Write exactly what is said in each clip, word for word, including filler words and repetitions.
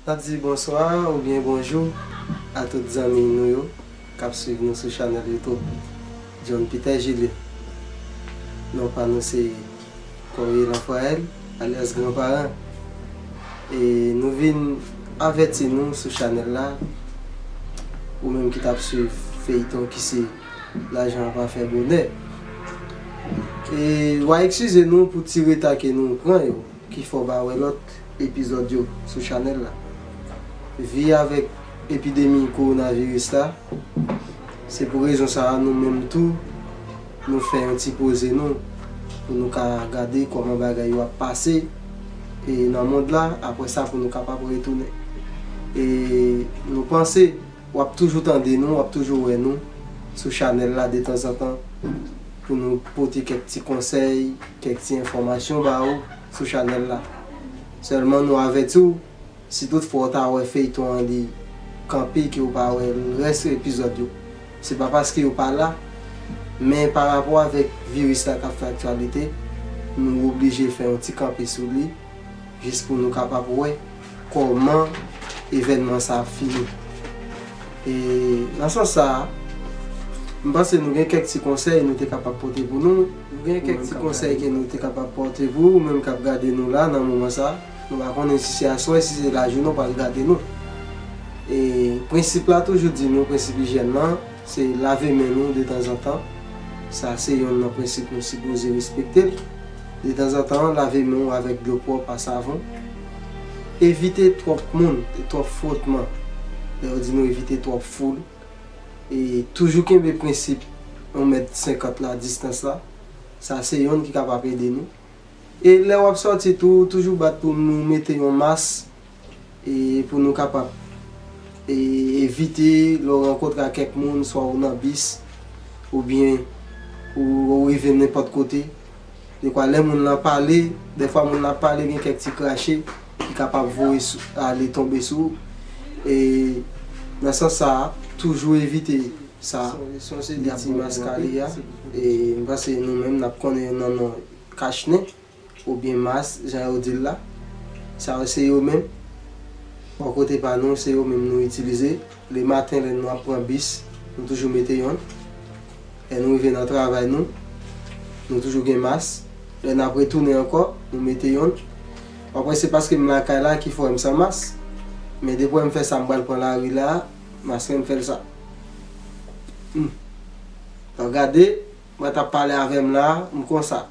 N ap di bonswa oubyen bonjou a tout zanmi nou yo k ap swiv nou sou chanèl YouTube John Peter Julien. Non pa nou se Corrier Lanfrael, alyas Granparan. E nou vin avèti nou sou chanèl la, ou menm ki t ap swiv feyton ki se Lajan pa fè bonè. E w a eskize nou pou ti reta ke nou pran yo, ki fè w pa wè lòt epizòd yo sou chanèl la. Vi avèk epidemi kowonaviris la, se pou rezon sa a nou menm tou, nou fè yon ti poze nou, pou nou ka gade kòman bagay yo ap pase e nan mond la, apre sa pou nou kapab retounen. E nou panse w ap toujou tande nou, w ap toujou wè nou sou chanèl la detanzantan pou nou pote kèk ti konsèy, kèk ti enfòmasyon ba ou sou chanèl la. Sèlman nou avèti w, si toutfwa w ta wè feyton an li kanpe, ke w pa wè rès epizòd yo, se pa paske yo pa la, men pa rapò avèk viris la k ap fè aktyalite, nou oblije fè yon ti kanpe sou li, jis pou nou kapab wè kòman evènman sa ap fini. E nan sans sa a, m panse nou gen kèk ti konsèy nou te kapab pote pou nou. Nou gen kèk ti konsèy ke nou te kapab pote pou ou menm k ap gade nou la nan moman sa a. Nou pa konnen si se aswè, si se lajounen w pral gade nou. E prensip la toujou di nou, prensip ijyèn nan, se lave men nou detanzantan. Sa se yonn nan prensip nou sipoze respekte l. Detanzantan, lave men w avèk dlo pwòp a savon. Evite twòp moun e twòp fwotman. Lè yo di nou evite twòp foul. E toujou kenbe prensip yon mèt senkant la, distans la. Sa se yonn ki kapab ede nou. E lè w ap sòti tou, toujou bat pou nou mete yon mas, e pou nou kapab, e, evite lè w rankontre ak kèk moun, swa ou nan bis, oubyen ou, ou rive nenpòt kote. Dekwa lè moun nan pale, dèfwa moun nan ap pale, gen kèk ti krache ki kapab voye sou, ale tonbe sou ou. E nan sans sa a, toujou evite sa. Se yon seri de ti mas kale a. E m panse nou menm n ap konnen yo nan non kach nen oubyen mas, jan yo di l la. Sa yo se yo menm. Bò kote pa nou, se yo menm nou itilize. Lematen, lè nou ap pran bis, nou toujou mete yonn. Lè nou rive nan travay nou, nou toujou gen mas. Lè n ap retounen ankò, nou mete yonn. Apre, se paske m lakay la ki fè m san mas. Men depi m fè sa, m pral pran lari la, mas mwen m fè l sa. Hmm. Gade, mwen t ap pale avè m la, m konsa.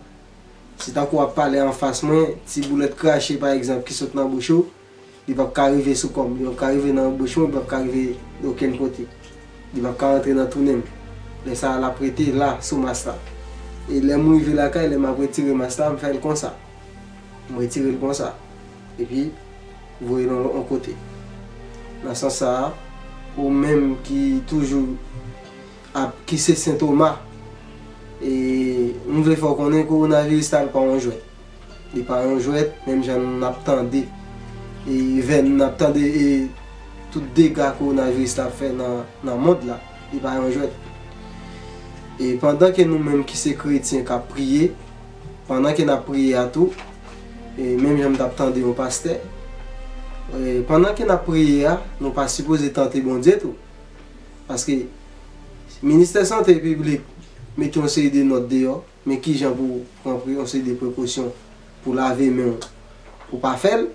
Si tankou w ap pale anfas mwen, ti boulèt krache, pa egzanp, ki sot nan bouch ou, li p ap ka rive sou kò m, li p ap ka rive nan bouch mwen, li p ap ka rive okenn kote. Li p ap ka rantre nan tounen m. Lè sa a, l ap rete la, sou mas la. E lè m rive lakay, lè m ap retire mas la, m fè l konsa. M retire l konsa. Epi, voye l yon, yon kote. Nan sans sa a, ou menm ki toujou ap, ki se sentoma. E m vle fè w konnen kowonaviris la, li pa yon jwèt. Li pa yon jwèt, menm jan n ap tande, e, vè-, n ap tande, e, tout dega kowonaviris la ap fè nan, nan mond la. Li pa yon jwèt. E pandan ke nou menm ki se kretyen k ap priye, pandan ke n ap priye a tou, e, menm jan m t ap tande yon pastè, e, pandan ke n ap priye a, nou pa sipoze tante Bondye tou. Paske ministè sante piblik mete yon seri de nòt deyò, men kijan pou w pran pre-, yon seri de prekosyon pou lave men w, pou pa fè l,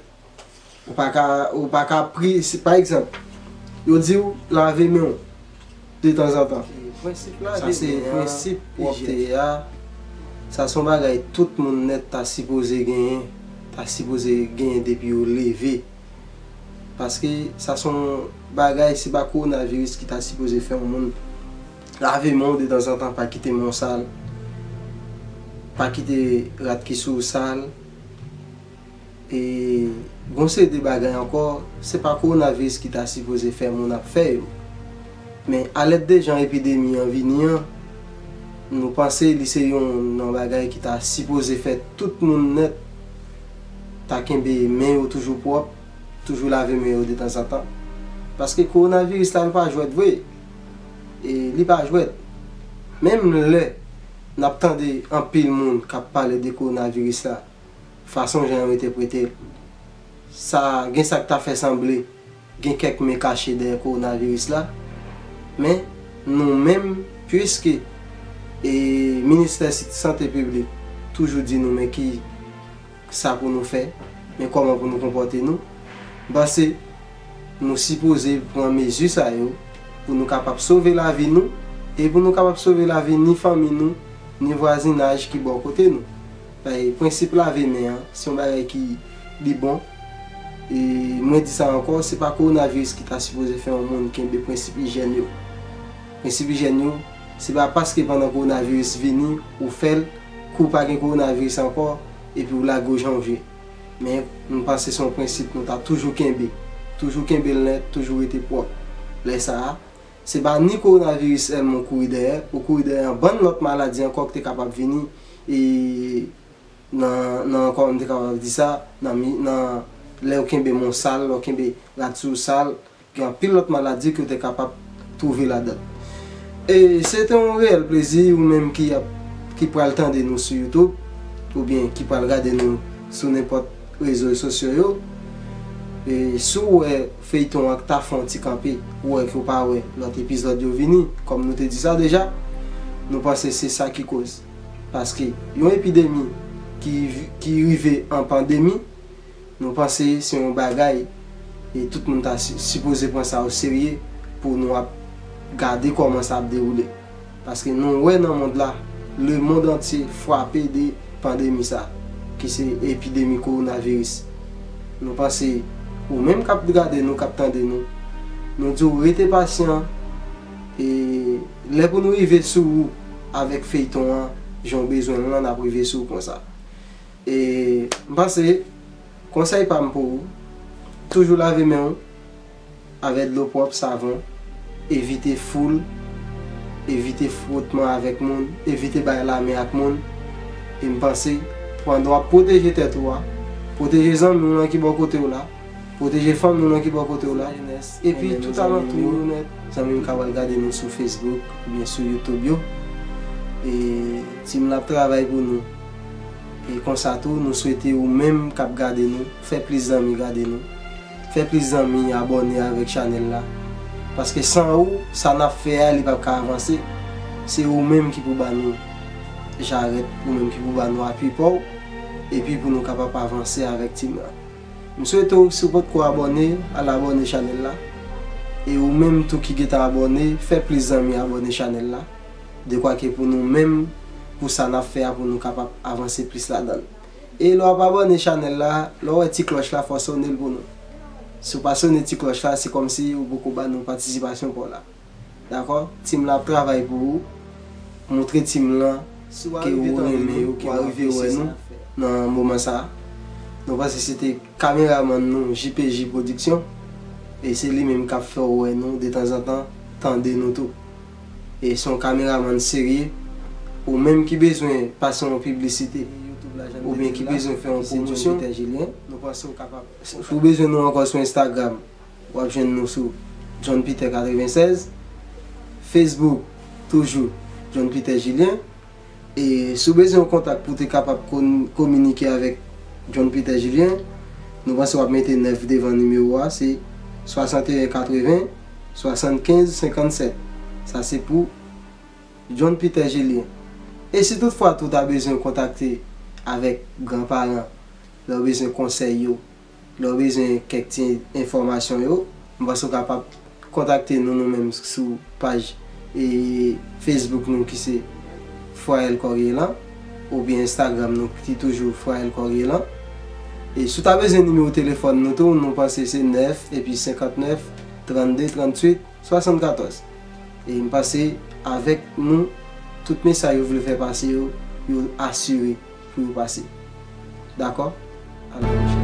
ou pa ka, ou pa ka pri-, si, pa egzanp, yo di w lave men w detanzantan. Sa se prensip pwòpte a. Sa se yon bagay tout moun nèt ta sipoze genyen, ta sipoze genyen depi yo leve. Paske sa se yon bagay, se pa kowonaviris ki ta sipoze fè yon moun lave men w detanzantan, pa kite men w sal, pa kite rad ki sou ou sal. E gon seri de bagay ankò, se pa kowonaviris ki ta sipoze fè moun ap fè yo. Men alèd de jan epidemi an vini an, nou panse li se yon nan bagay ki ta sipoze fè tout moun nèt ta kenbe men yo toujou pwòp, toujou lave men yo detanzantan. Paske kowonaviris la, li pa jwèt vre. E li pa jwèt. Menm lè n ap tande anpil moun k ap pale de kowonaviris la, fason jan yo entèprete l. Sa gen sa k ta fè sanble gen kèk men kache dèyè kowonaviris la, men nou menm, piske e, Ministè Sante Piblik toujou di nou men ki sa pou nou fè, men kòman pou nou konpòte nou, m panse nou sipoze pran mezi sa yo pou nou kapab sove lavi nou e pou nou kapab sove lavi ni fanmi nou, ni vwazinaj ki bò kote nou. Paske prensip lave men an, se yon bagay ki li bon. E mwen di sa ankò, se pa kowonaviris ki ta sipoze fè yon moun kenbe prensip ijyèn yo. Prensip ijyèn yo, se pa paske pandan kowonaviris vini, ou fè l, kou pa gen kowonaviris ankò, epi ou lage w jan w vle. Men, m panse se yon prensip nou ta toujou kenbe. Toujou kenbe l nèt, toujou rete pwòp. Lè sa a, se pa ni kowonaviris sèlman ou kouri dèyè, ou kouri dèyè yon bann lòt maladi ankò ki te kapab vini, e nan, nan, kòman m te kapab di sa, nan, mi- nan, lè w kenbe men w sal, lè w kenbe rad sou w sal, gen anpil lòt maladi ke w te kapab twouve ladan l. E se te yon reyèl plezi, ou menm ki ap, ki pral tande nou sou YouTube, oubyen ki pral gade nou sou nenpòt rezo sosyo yo. E si w wè feyton an ta fè yon ti kanpe, ou wè ke w pa wè lòt epizòd yo vini, kòm nou te di sa deja, nou panse se sa ki koz. Paske yon epidemi ki, ki rive an pandemi, nou panse se yon bagay e tout moun ta si- sipoze pran sa o serye pou nou ap gade kòman sa ap dewoule. Paske nou wè nan mond la, le monde entier frape de pandemi sa, ki se epidemi kowonaviris. Nou panse, ou menm k ap gade nou, k ap tande nou, nou di w rete pasyan, e lè pou nou rive sou ou avèk feyton an, jan w bezwen l lan, n ap rive sou ou konsa. E m panse, konsèy pa m pou ou, toujou lave men w avèk dlo pwòp, savon, evite foul, evite frotman avèk moun, evite bay lamen ak moun. E m panse, pandan w ap pwoteje tèt ou a, pwoteje zanmi w lan ki bò kote w la, pwoteje fanmi w lan ki bò kote w la, epi tout alantou w yo nèt. Zanmi m ka pral gade nou sou Facebook oubyen sou YouTube yo. E team lan ap travay pou nou. E konsa tou, nou swete ou menm k ap gade nou, fè plis zanmi gade nou. Fè plis zanmi abòne avèk chanèl la. Paske san ou, sa n ap fè a, li p ap ka avanse. Se ou menm ki pou ba nou jarèt, ou menm ki pou ba nou apui pa w, epi pou nou kapab avanse avèk team lan. M swete w, si w potko abòne, al abòne chanèl la. E ou menm tou ki gentan abòne, fè plis zanmi abòne chanèl la. Dekwa ke pou nou menm, pou sa n ap fè a, pou nou kapab avanse plis ladan l. E lè w ap abòne chanèl la, lè w wè ti klòch la, fò w sone l pou nou. Si w pa sone ti klòch la, se kòmsi ou poko ba nou patisipasyon pa w la. Dakò? Team lan ap travay pou ou. Montre team lan ke ou renmen yo, ke w arive wè nou nan moman sa a. Nou panse se te kameramann nou, J P J Production. E se li menm k ap fè w wè nou detanzantan, tande nou tou. E se yon kameramann serye. Ou menm ki bezwen pase yon piblisite, oubyen ki bezwen fè yon pwomosyon, nou panse w kapab. Si w bezwen nou ankò sou Instagram, w ap jwenn nou sou John Peter katrevennsèz. Facebook, toujou John Peter Julien. E si w bezwen yon kontak pou w te kapab kon- kominike avèk John Peter Julien, nou panse w ap mete nèf devan nimewo a, se swasanteyen katreven, swasannkenz senkannsèt. Sa se pou John Peter Julien. E si toutfwa tou w ta bezwen kontakte avèk granparan, lè w bezwen konsèy yo, lè w bezwen kèk ti enfòmasyon yo, m panse w kapab kontakte nou, nou menm sou paj, e, Facebook nou ki se Fwayè Kòrye lan, oubyen Instagram nou ki toujou Fwayè Kòrye lan. E si w ta bezwen nimewo telefòn nou tou, nou panse se nèf epi senkantnèf, trannde, tranntuit, swasannkatòz. E m panse avèk nou, tout mesaj yo vle fè pase yo, yo asire pou yo pase. Dakò? A la pwochèn.